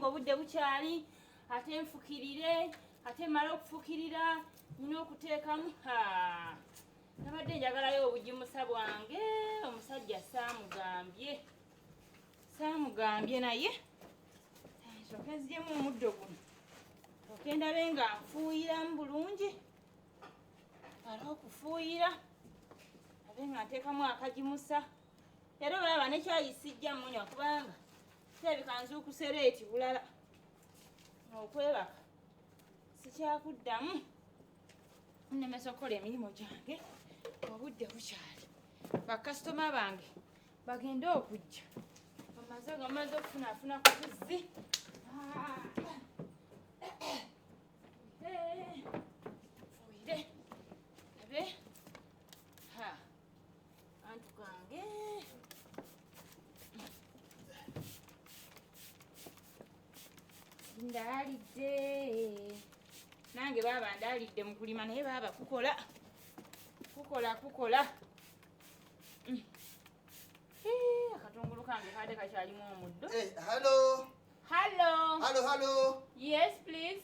Ng'obudde bukyali, ate nfukirire, ate mmale okufukirira nina okuteekamu. Nabadde njagalayo obugimusa bwange. Omusajja saamugambye, saamugambye, naye nsooke nzigyemu omuddo guno, sooke ndabe nga nfuuyiramu bulungi. Male okufuuyira, abe nga nteekamu akagimusa. Era olaba nekyayi sijja munywa, kubanga kirabika nzuukuse late bulala, okwebaka sikyakuddamu, nnemesa okukola emirimu gyange obudde bukyali. Bakasitoma bange bagende okujja bamaze nga maze okufunaafuna ku tuzzi. Fuuyire abe antu kange. Ndaalidde nange baaba, ndaalidde mu kulima, naye baaba kukola, kukola, kukola. Akatungulu kange kaade kakyalimu omuddo. Hello. Hello. Hello, hello. Yes, please.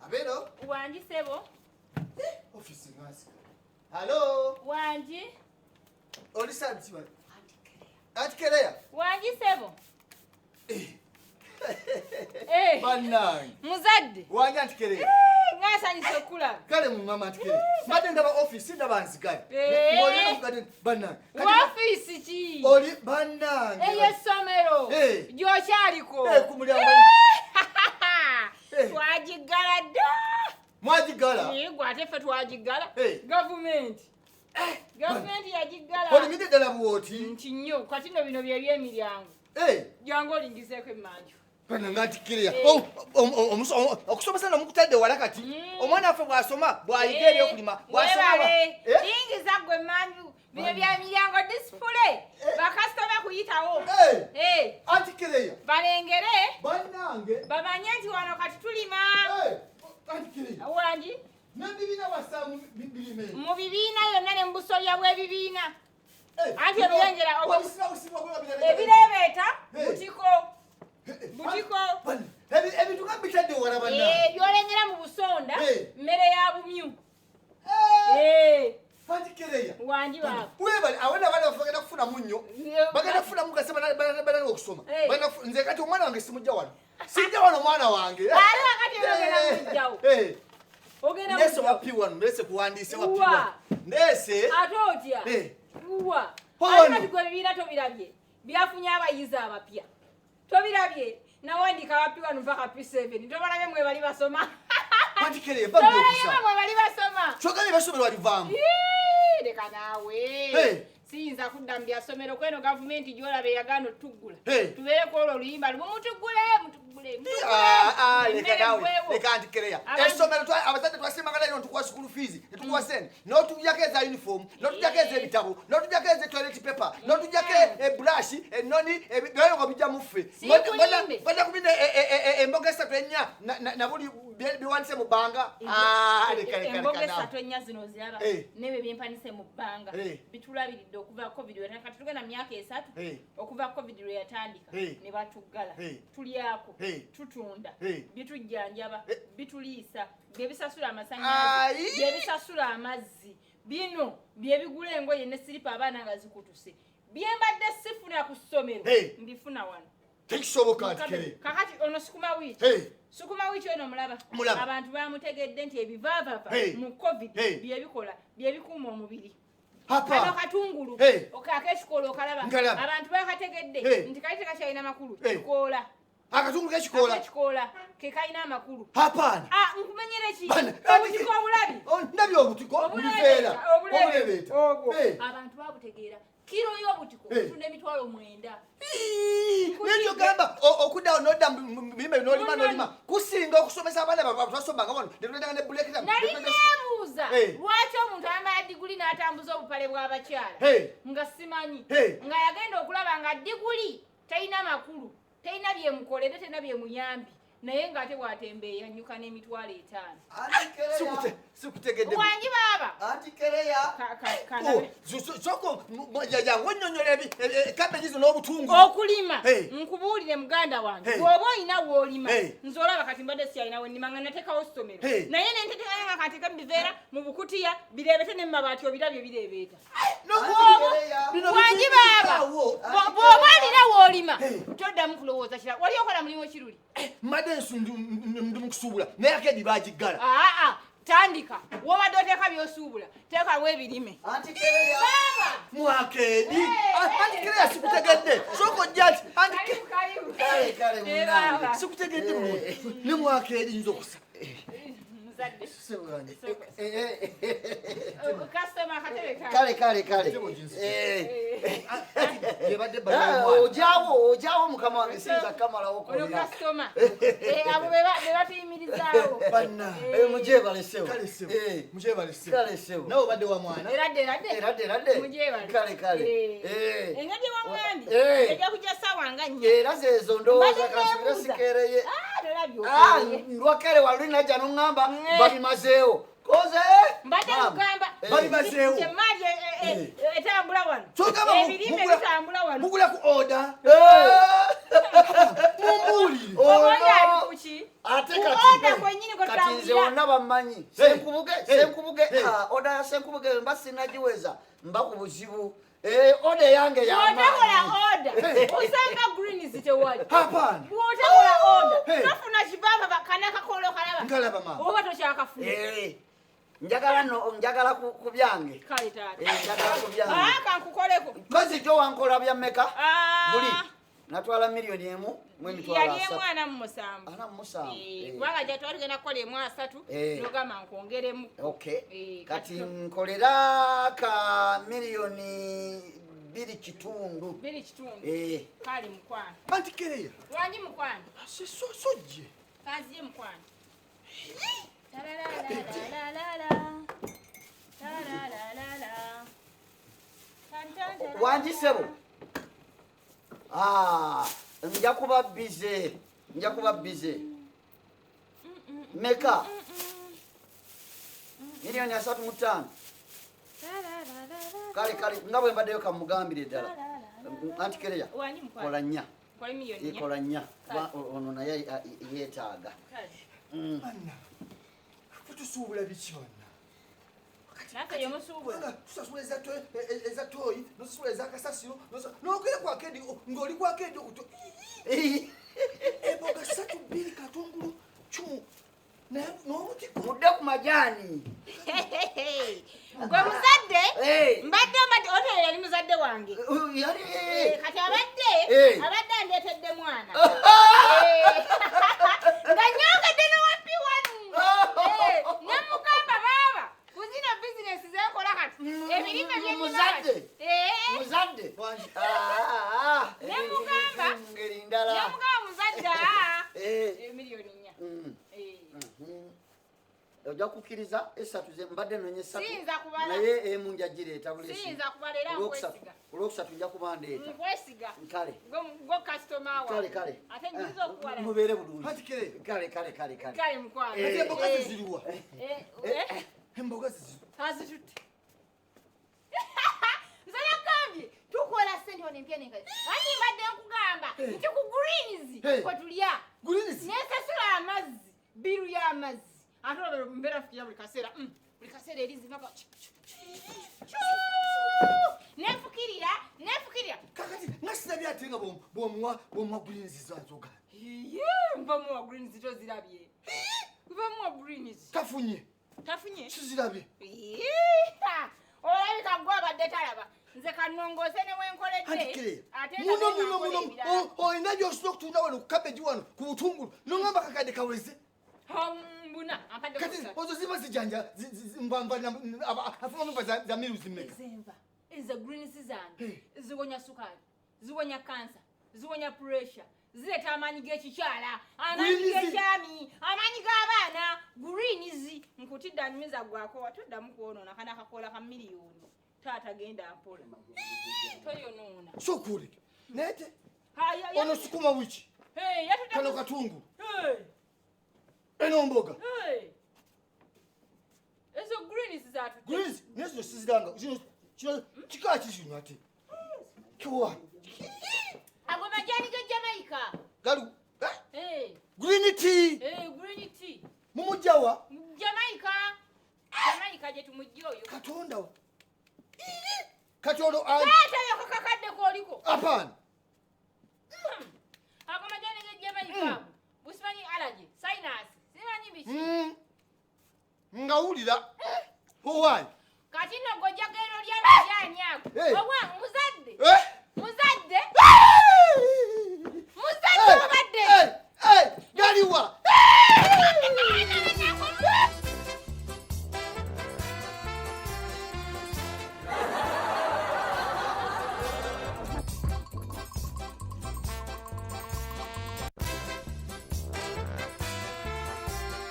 Abelo. Wangi sebo. Office ngasi. Hello. Wangi. Oli santi wa. Auntie Kereya. Wangi sebo. Bannange. Muzadde. Wangi, Auntie Kereya. Nga nsanyuse okulaba. Kale mu mama Auntie Kereya. Mbadde ndaba office, ndaba nzigale. Ng'oli mukadde bannange. Woofiisi ki? Oli bannange. Ey'essomero gy'okyaliko? Ku mulyango. Twagiggala dda. Mwagiggala? Gwe ate ffe twagiggala. Gavumenti yagiggala. Olimidde ddala bw'oti. Nti nnyo. Kati nno bino bye by'emiryango. Jangu olingizeeko emmanju. Bannange, Auntie Kereya. Okusomesa nomukutadde wala kati. Omwana waffe bw'asoma, bw'ayiga ebyokulima, bw'asoma Webale. Yingiza gwe emmanju. Bino bya miryango, display, bakasitoma kuyitawo. Auntie Kereya. Balengere. Bannange. Bamanye nti wano kati tulima. Auntie Kereya. Wangi. N'ebibiina wassaamu birime? Mu bibiina yonna ne mu busolya bw'ebibiina. Anti ebirengera ebireebeeta butiko, butiko. Ebintu nga bitadde wala, bannange. Byolengera mu busonda mmere ya bumyu. Auntie Kereya. Wangi baabo. Webale. Awo abaana baffe bagenda kufunamu nnyo, bagenda kufunamu gase banatandika okusoma. Nze kati omwana wange simujja wano, sijja wano omwana wange. Ate wakati ogenda mujjawo. Ogenda Ndeese mujjawo. wa P1, ndeese kuwandiise wa Wa. P1 ndeese. Ate otya? Wa. Wano. Ate kati gwe ebibiina tobirabye byafunye abayizi abapya? Tobirabye? Nawandika aba P1 mpaka P7, tobalabye mwe bali basoma? Auntie Kereya. Tobalabye Babyokusa. mwe bali basoma? Kyogambye basomero walivaamu? Ii, leka naawe. Siyinza kudda mu byasomero kweno gavumenti gyolaba eyagaana otuggula. Tubeereko olwo oluyimba lumu: mutuggule, mutuggule. Ah, ah, leka Emmere nawe. eggwewo. Leka, Auntie Kereya. Essomero abazadde twasimagana ino, ntukuwa school fees, netukuwa sente, n'otujjako eza uniform, n'otujjako ez'ebitabo, n'otujjako eze toilet paper, n'otujjako ebrush, enoni, byona nga bijja muffe. Sikulimbe. Ng'odda kubina emboga esatu ennya na buli biwandise mu bbanga. Ah, leka, leka, Emboga leka nawe. esatu ennya zino oziraba? Nebyo byempanise mu bbanga bitulabiridde okuva COVID lwe, kati tugenda mu myaka 3 okuva COVID lwe yatandika ne batuggala. Tulyako, tutunda, bitujjanjaba, bituliisa, byebisasula amasannyalaze, Ayi! byebisasula amazzi, bino byebigula engoye ne siripa abaana nga zikutuse. Byembadde sifuna ku ssomero mbifuna wano. Tekisoboka, Auntie Kereya. Kakati ono sukuma wiiki, sukuma wiiki ono mulaba? Mulaba. Abantu bamutegedde nti ebivaavava mu COVID byebikola, byebikuuma omubiri. Hapa. Kano katungulu ak'ekikoola okalaba? Nkalaba. Abantu bakategedde nti kali tekakyalina makulu. Kikoola. Akatungulu kekikoola? Ak'ekikoola ke kalina amakulu. Hapana. Ah, nkumenyere ki? Bana, Obutiko obulabi. Oh, ndabye obutiko mubiveera. Obulebeeta. Obulebeeta. Obwo abantu babutegeera. Kiro y'obutiko tunda 90,000. Naye ogamba okuddawo nodda mu birime n'olima, n'olima kusinga okusomesa abaana baabwe. Twasomanga wano netulendanga ne bulekita. Nali neebuuza lwaki omuntu ayambala diguli n'atambuza obupale bw'abakyala, nga simanyi nga yagenda okulaba nga diguli talina makulu, talina byemukolere, talina byemuyambi, naye ng'ate bw'atembeeya nnyuka n'emitwalo 5. Sikutegedde. Wangi baaba. Anti Kereya. Soko jangu onnyonnyola cabbage zino n'obutungulu. Okulima. Nkubuulire muganda wange. Bw'oba olina w'olima. Nze olaba kati mbadde siyalina we nnima nga nateekawo ssomero. Naye ne nteteekayo nga kanteeke mu biveera, mu bukutiya, bireebete ne mu mabaati obirabye bireebeeta. Wangi baaba. Bw'oba olina w'olima. Toddamu kulowooza kirala. Wali okola mulimu ki luli? Mbadde ndi mu kusuubula naye akeedi baagiggala. Aa tandika wobadde oteeka by'osuubula teekawo ebirime. Anti Kereya. Mwakeedi. Anti Kereya sikutegedde. Sooka ojja nti anti Kale kale munnange. Sikutegedde bulungi. Ne mwakeedi nza okusa. Muzadde. Kale kale kale. Ojaawo ojaawo mukama wange siyinza kukamalawo konna. Ono kasitoma. Abo be batuyimirizaawo. Mugyebale ssebo. Kale ssebo. Mugyebale ssebo. Kale ssebo. Nawe obadde wa mwana. Eradde eradde. Eradde eradde. Mugyebale. Kale kale. Engeri gye waŋŋambye. Ejja kujja ssaawa nga nnya. Era zeezo ndowooza kansubire sikeereye. Tolabye. Ndwakere waluli najja n'oŋŋamba babimazeewo. Koze. Mbadde nkugamba. Babimazeewo. Emaali etambula wano. Ebirime bitambula wano. Mugula ku order. Mumbuulire. Oba oli kuki? Ate kati nze wonna bammanyi. Senkubuge, Senkubuge, order ya Senkubuge mba sinnagiweza mba ku buzibu. Order yange ya maanyi. Bw'otakola order, osanga greens tewali. Hapana. Bw'otakola order, tofuna kivaava kana kakolo kalaba. Nkalaba maama. Oba tokyakafuna. Njagala no njagala ku byange. Kale taata. Njagala ku byange. Kankukoleko. Kozi jo wankola bya mmeka? Buli. Natwala 1,000,000 mu emitwalo Yali asatu. 47. 47. Kubanga gya twali tugenda kukola 30, n'ogamba nkwongeremu. Okay. Kati nkolera ka 2.5 million. 2.5. Kale mukwano. Anti Kereya. Wangi mukwano. Sojje. Kanziye mukwano. Wangi ssebo. Nja kuba busy. Nja kuba busy. Meka. 35 million. Kale kale nga bwe mbaddeyo kamugambire ddala. Anti Kereya. Kola nnya. Kola nnya. Ono naye yeetaaga. Anna. Tusuubula biki bonna? Naffe yomusuubula. Tusasula eza toyi, nosasula eza kasasiro, n'ogera ku akeedi ng'oli ku akeedi okuto. Emboga 3, 2 katungulu, cumu. Naye n'obutiko. Mudde ku majaani. Gwe muzadde? Mbadde otyo yali muzadde wange. Yali. Kati abadde andeetedde mwana. Nga nnyongedde n'owa P1. Ne mugamba baaba, ku zino bizinesi ze nkola kati, ebirime bye nnima kati. Muzadde. Ne mugamba. Ngeri ndala. Ne mugamba muzadde, 4 million. Ojja kukkiriza esatu ze mbadde nnonye esatu. Siyinza kubala. Naye emu nja gireeta bulesi. Siyinza kubala era nkwesiga. Olwokusatu nja kuba ndeeta. Nkwesiga. Kale. Gwo kasitoma wange. Kale kale. Ate njiza okuwala. Mubeere bulungi. Anti Kereya. Kale kale kale kale. Kale mukwano. Kati emboga ze ziriwa? Emboga ze ziriwa? Azitutte. Nze nagambye tukola ssente wano empya n'enkadde. Anti mbadde nkugamba nti ku greens kwe tulya. Greens? Nesasula amazzi, biru y'amazzi. Ate olwo mbeera nfukirira buli kaseera. Buli kaseera eri zivako. Nenfukirira, nenfukirira. Kakati nga sinabye ate nga bw'omuwa greens zazoga. Ye, nva muwa greens tozirabye. Nva muwa greens. Tafunye. Tafunye? Sizirabye. Olabika gwe abadde talaba. Nze kannongoose ne we nkoledde. Ate Muno muno muno. Olina gy'osobola okutunda wano ku cabbage wano ku butungulu. N'ongamba kakadde kaweze. Mbuna, ampadde Kati kusatu. ozo ziba zijanja, nva afuma nva za miruzi mmeka? Ezenva, ezo greens zange, ziwonya sukaali, ziwonya kansa, ziwonya pressure, zireeta amaanyi g'ekikyala, amaanyi g'ekyami, amaanyi g'abaana, greens. Nkutidde anyumiza gwako, watuddamu kwonoona kana akakoola ka miliyoni. Taata genda mpola. Toyonoona. Sooka oleke. Naye te, ono sukuma wiki. Kano katungulu. Eno mboga. zaatutte. Greens naye zino siziranga. Zino kino kika ki kino ate? Kiwa. Ago majani ga Jamaica. Gali eh? Eh, Green tea. eh, green tea. Mumujjawa. Jamaica. Jamaica gye tumujja oyo. Katonda wa. Kati olwo Taata yoko kakadde k'oliko. Hapana. Ago majani ga Jamaica ago. Busimanyi allergy, sinus, simanyi biki. Ngawulira. Owaayi. Kati nno gwe ojja genda olya amajaani ago. Hey. Owange